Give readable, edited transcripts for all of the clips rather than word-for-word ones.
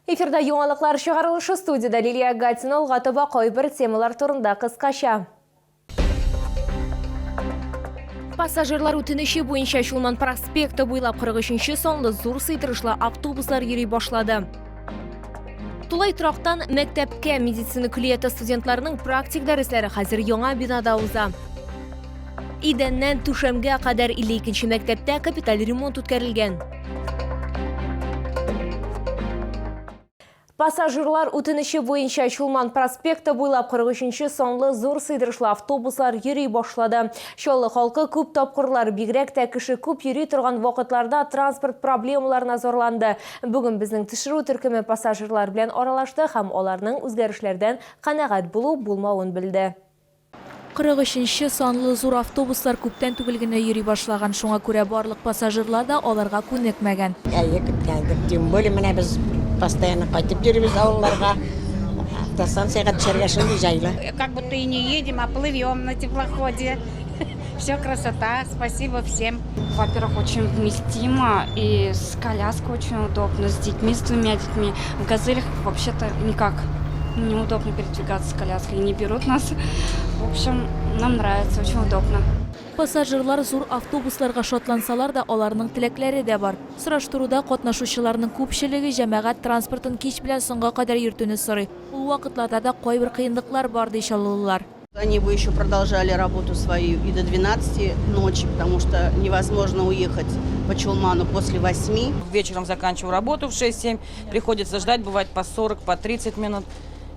Эфирда яңалыклар чыгарылышы студиядә Лилия Гатина алга таба кайбер темалар турында кыскача. Пассажирлар үтенече буенча Чулман проспекты буйлап 43 санлы зур сыйдырышлы автобуслар йөри башлады. Тулай торактан мәктәпкә медицина көллияте студентларының практик дәресләре хәзер яңа бинада уза. Идәннән түшәмгә кадәр 52 мәктәптә капиталь ремонт үткәрелгән. Пассажирлар үтенече буенча Чулман проспекты буйлап 43 санлы зур сыйдырышлы автобуслар йөри башлады. Чаллы халкы күп тапкырлар, бигрәк тә кеше күп йөри торган вакытларда транспорт проблемаларына зарланды. Бүген безнең төшерү төркеме пассажирлар белән аралашты һәм аларның үзгәрешләрдән канәгать булу-булмавын белде. 43 нче санлы зур автобуслар күптән түгел генә йөри башлаган, шуңа күрә барлык пассажирлар да аларга күнекмәгән. Әйе, көткән идек. Тем более менә без постоянно кайтып йөрибез авылларга. Автостанциягә төшәргә шундый җайлы. Как будто и не едем, а плывем на теплоходе. Все красота, спасибо всем. Во-первых, очень вместимо и с коляской очень удобно, с детьми, с двумя детьми. В газелях вообще-то никак неудобно передвигаться с коляской, не берут нас. В общем, нам нравится, очень удобно. Пассажирлар зур автобусларга шатлансалар да, аларның теләкләре дә бар. Сораштыруда катнашучыларның күпчелеге җәмәгать транспортын кич белән соңга кадәр йөртүне сорый. Ул вакытларда да кайбер кыенлыклар бар, ди чаллылылар. Они бы еще продолжали работу свою и до 12 ночи, потому что невозможно уехать по Чулману после 8. Вечером заканчиваю работу в 6-7, приходится ждать, бывает по 40, по 30 минут.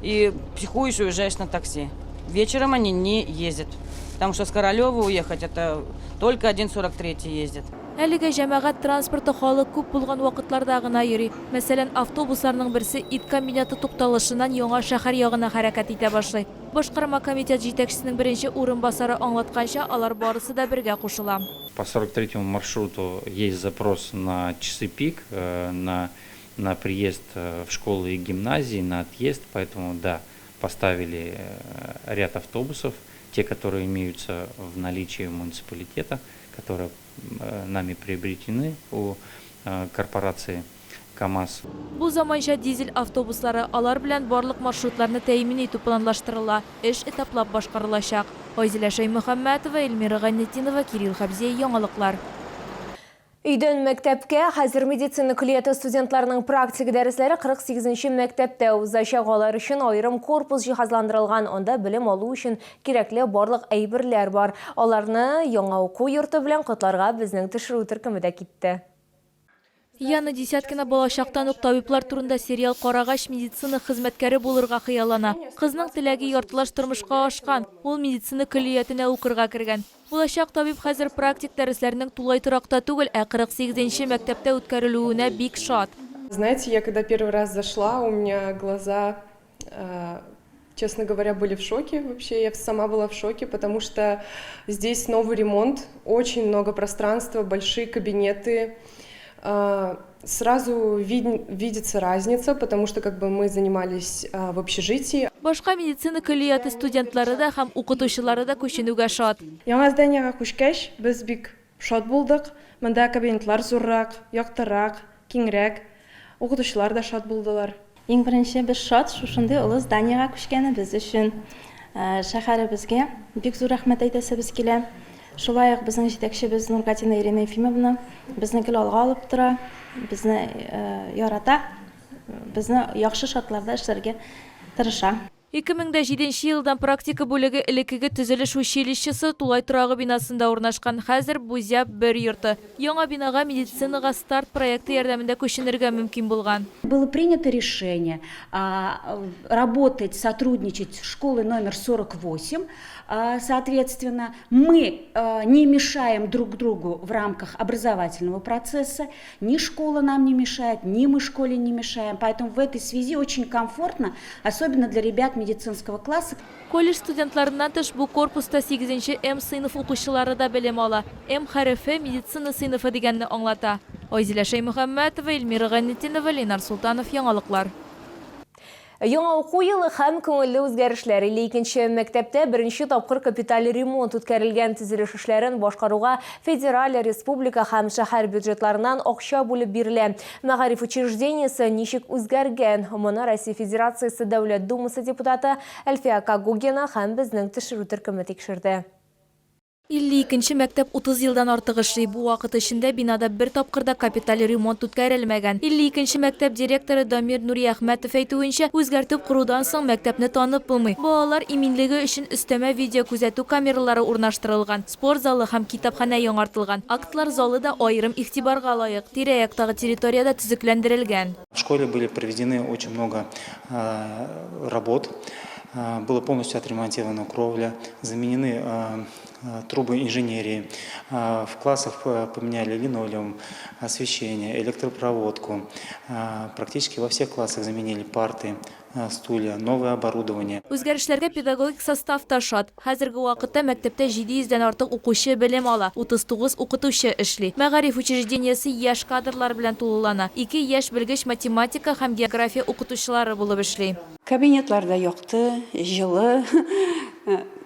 И психуешь и уезжаешь на такси. Вечером они не ездят, потому что с Королева уехать это только 1.43 ездит. Әлегә җәмәгать транспорты халык күп булган вакытларда гына йөри. Мәсәлән, автобусларның берсе ит комбинаты тукталышыннан яңа шәһәр ягына хәрәкәт итә башлый. Башкарма комитет җитәкчесенең беренче урынбасары аңлатканча, алар барысы да бергә кушыла. По 43 маршруту есть запрос на часы пик, на на приезд в школы и гимназии, на отъезд, поэтому, да, поставили ряд автобусов, те, которые имеются в наличии муниципалитета, которые нами приобретены у корпорации КАМАЗ. Бу заманча дизель автобуслары, алар белән барлык маршрутларны тәэмин итү планлаштырыла, эш этаплап башкарылачак. Айзилә Шәймөхәммәтова, Эльмира Гайнетдинова, Кирилл Хәбзиев, Яңалыклар. Өйдән мәктәпкә хәзер медицина көллияте студентларының практик дәресләре 48 нче мәктәптә узачак. Алар өчен аерым корпус җиһазландырылган, анда белем алу өчен кирәкле барлык әйберләр бар. Аларны яңа уку йорты белән котларга безнең төшерү төркеме дә китте. Яна Десяткина балачактан ук табиблар турында сериал карагач, медицина хезмәткәре булырга хыяллана. Кызның теләге яртылаш тормышка ашкан, ул медицина көллиятенә укырга кергән. Булачак табиб хәзер практик дәресләрнең тулай торакта түгел, ә 48 нче мәктәптә үткәрелүенә бик шат. Знаете, я когда первый раз зашла, у меня глаза честно говоря, были в шоке вообще. Я сама была в шоке, потому что здесь новый ремонт, очень много пространства, большие кабинеты. Сразу видится разница, потому что как бы мы занимались в общежитии. Башка медицина көллияте студентлары да һәм укытучылары да күченүгә шат. Яңа зданиегә күчкәч, без бик Шат булдык, монда кабинетлар зуррак, яктырак, киңрәк. Укытучылар да шат булдылар. Иң беренче без шат шушындый олы зданиегә күчкәнебез өчен. Шәһәребезгә бик зур рәхмәт әйтәсебез килә. Шулай ук безнең җитәкчебез Нургатина Ирина Ефимовна безне гел алга алып тора, безне ярата, безне яхшы шартларда эшләргә тырыша. 2007 елдан практика бүлеге элеккеге төзелеш училищесы тулай торагы бинасында урнашкан, хәзер бу зяб бер йорты. Яңа бинага Медицинага старт проекты ярдәмендә күченергә мөмкин булган. Было принято решение работать, сотрудничать с школой номер 48, соответственно, мы не мешаем друг другу в рамках образовательного процесса, ни школа нам не мешает, ни мы школе не мешаем, поэтому в этой связи очень комфортно, особенно для ребят медицинского класса. Колледж студентларыннан тыш, бу корпуста сигезенче М сыйныф укучылары да белем ала. М хәрефе медицина сыйныфы дигәнне аңлата. Айзилә Шәймөхәммәтова, Эльмира Гайнетдинова, Ленар Солтанов, Яңалыклар. Яңа уку елы һәм күңелле үзгәрешләр. 52 нче мәктәптә беренче тапкыр капиталь ремонт үткәрелгән. Төзелеш эшләрен башкаруга федераль, республика һәм шәһәр бюджетларыннан акча бүлеп бирелә. Мәгариф учреждениесе ничек үзгәргән? Моны Россия Федерациясе Дәүләт Думасы депутаты Әлфия Когогина һәм безнең төшерү төркеме тикшерде. 52 нче мәктәп 30 елдан артык эшли. Бу вакыт эчендә бинада бер тапкыр да капиталь ремонт үткәрелмәгән. 52 нче мәктәп директоры Дамир Нуриәхмәтов әйтүенчә, үзгәртеп корудан соң мәктәпне танып булмый. Балалар иминлеге өчен өстәмә видеокүзәтү камералары урнаштырылган, спорт залы һәм китапханә яңартылган. Актлар залы да аерым игътибарга лаек, тирә-яктагы территория дә төзекләндерелгән. В школе были проведены очень много работ. Было полностью отремонтирована кровля, заменены трубы инженерии, в классах поменяли линолеум, освещение, электропроводку. Практически во всех классах заменили парты, стулья, новое оборудование. Үзгәрешләргә педагогик состав та шат. Хәзерге вакытта мәктәптә 700 дән артык укучы белем ала, 39 укытучы эшли. Мәгариф учреждениесе яшь кадрлар белән тулылана. Ике яшь белгеч математика һәм география укытучылары булып эшли. Кабинетларда якты, җылы,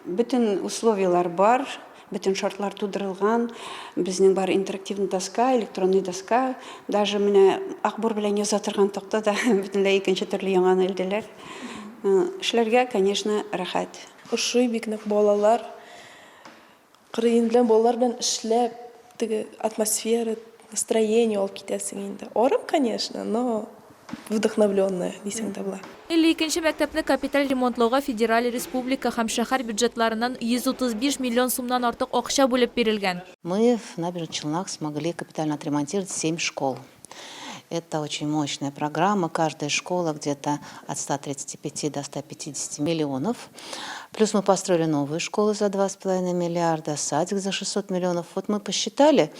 бөтен условияләр бар, бөтен шартлар тудырылган. Безнең бар интерактивный доска, электронный доска, даже менә акбур белән яза торган такта да бөтенләй икенче төрле яңаны элделәр. Эшләргә, конечно, рәхәт. Ошый бик нык балалар. Кырыен белән балалар белән эшләп, теге атмосфера, настроение алып китәсең инде. Арып, конечно, но вдохновленная дисәң дә була. 52 нче мәктәпне капиталь ремонтлауга федераль, республика һәм шәһәр бюджетларыннан 135 миллион сумнан артык акча бүлеп бирелгән. Мы в Набережных Челнах смогли капитально отремонтировать семь школ. Это очень мощная программа. Каждая школа где-то от 135 до 150 миллионов. Плюс мы построили новую школу за 2,5 миллиарда, садик за 600 миллионов. Вот мы посчитали,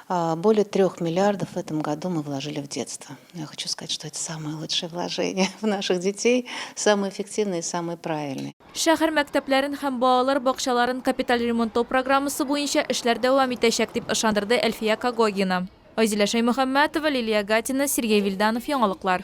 более 3 миллиардов в этом году мы вложили в детство. Я хочу сказать, что это самое лучшее вложение в наших детей, самое эффективное и самое правильное. Шәһәр мәктәпләрен һәм балалар бакчаларын капиталь ремонтлау программасы буенча эшләр дәвам итәчәк, дип ышандырды Әлфия Когогина. Айзилә Шәймөхәммәтова, Лилия Гатина, Сергей Вильданов, Яңалыклар.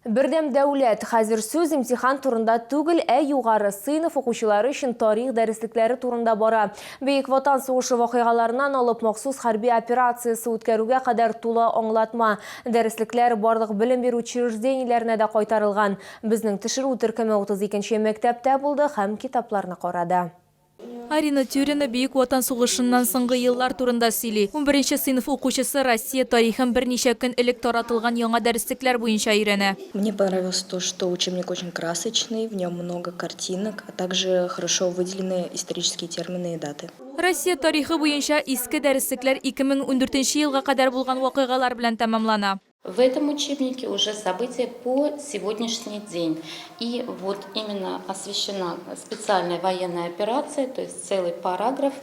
Бердәм дәүләт. Хәзер сүз имтихан турында түгел, ә югары сыйныф укучылары өчен тарих дәреслекләре турында бара. Бөек Ватан сугышы вакыйгаларыннан алып махсус хәрби операциясе үткәрүгә кадәр тулы аңлатма. Дәреслекләр барлык белем бирү учреждениеләренә дә кайтарылган. Безнең төшерү төркеме 32 нче мәктәптә булды һәм китапларны карады. Арина Тюрина Бөек Ватан сугышыннан соңгы еллар турында сөйли. Унберенче сыйныф укучысы Россия тарихын берничә көн элек таратылган яңа дәреслекләр буенча өйрәнә. Мне понравилось то, что учебник очень красочный, в нем много картинок, а также хорошо выделены исторические термины и даты. Россия тарихы буенча иске дәреслекләр 2014 елга кадәр булган вакыйгалар белән тәмамлана. В этом учебнике уже события по сегодняшний день. И вот именно освещена специальная военная операция, то есть целый параграф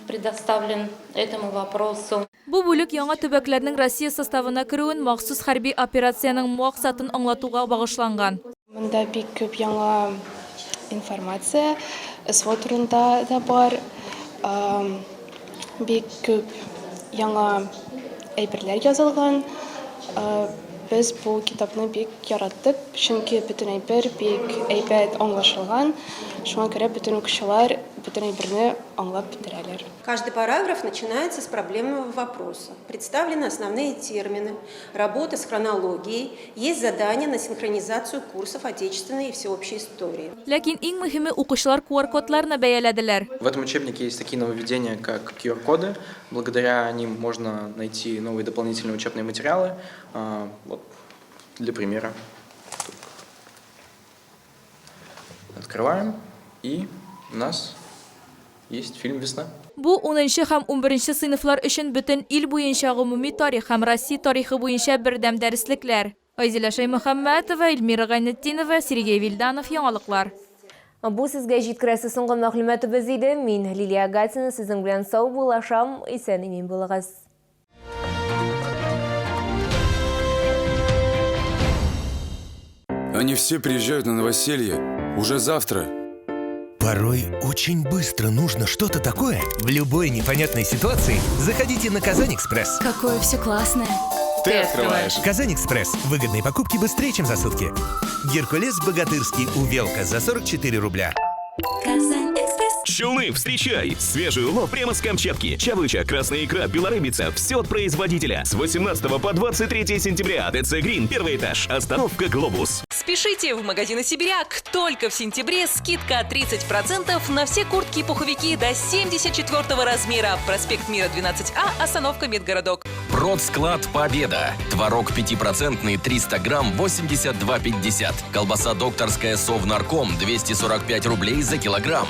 предоставлен этому вопросу. Бу бүлек яңа төбәкләрнең Россия составына керүен, махсус хәрби операциянең максатын аңлатуга багышланган. Монда бик күп яңа информация, СВО турында да бар, бик күп яңа әйберләр язылган. Без бу китапны бик яраттык, чөнки бөтен әйбер бик әйбәт аңлашылган. Шуңа күрә бөтен укучылар бөтен әйберне аңлап бетерәләр. Каждый параграф начинается с проблемного вопроса. Представлены основные термины, работа с хронологией, есть задания на синхронизацию курсов отечественной и всеобщей истории. Ләкин иң мөһиме, укучылар QR-кодларны бәяләделәр. В этом учебнике есть такие нововведения, как QR-коды. Благодаря ним можно найти новые дополнительные учебные материалы. Вот, для примера. Открываем, и у нас есть фильм «Весна». Бу унынчы һәм унберенче сыйныфлар өчен бөтен ил буенча гомуми тарих һәм Россия тарихы буенча бердәм дәреслекләр. Айзилә Шәймөхәммәтова, Эльмира Гайнетдинова, Сергей Вильданов, Яңалыклар. Бу сезгә җиткерәсе соңгы мәгълүматыбыз иде. Мин, Лилия Гатина, сезнең белән саубуллашам. Исән-имин булыгыз. Они все приезжают на новоселье уже завтра. Порой очень быстро нужно что-то такое. В любой непонятной ситуации заходите на Казань Экспресс. Какое все классное. Ты открываешь. Казань-Экспресс. Выгодные покупки быстрее, чем за сутки. Геркулес Богатырский Увелка за 44 рубля. Челны, встречай! Свежий улов прямо с Камчатки. Чавыча, красная икра, белорыбица. Все от производителя. С 18 по 23 сентября. ТЦ Грин, первый этаж. Остановка Глобус. Спешите в магазины «Сибиряк». Только в сентябре скидка 30% на все куртки и пуховики до 74 размера. Проспект Мира, 12А, остановка Медгородок. Продсклад «Победа». Творог 5% 300 грамм 82,50. Колбаса докторская «Совнарком» 245 рублей за килограмм.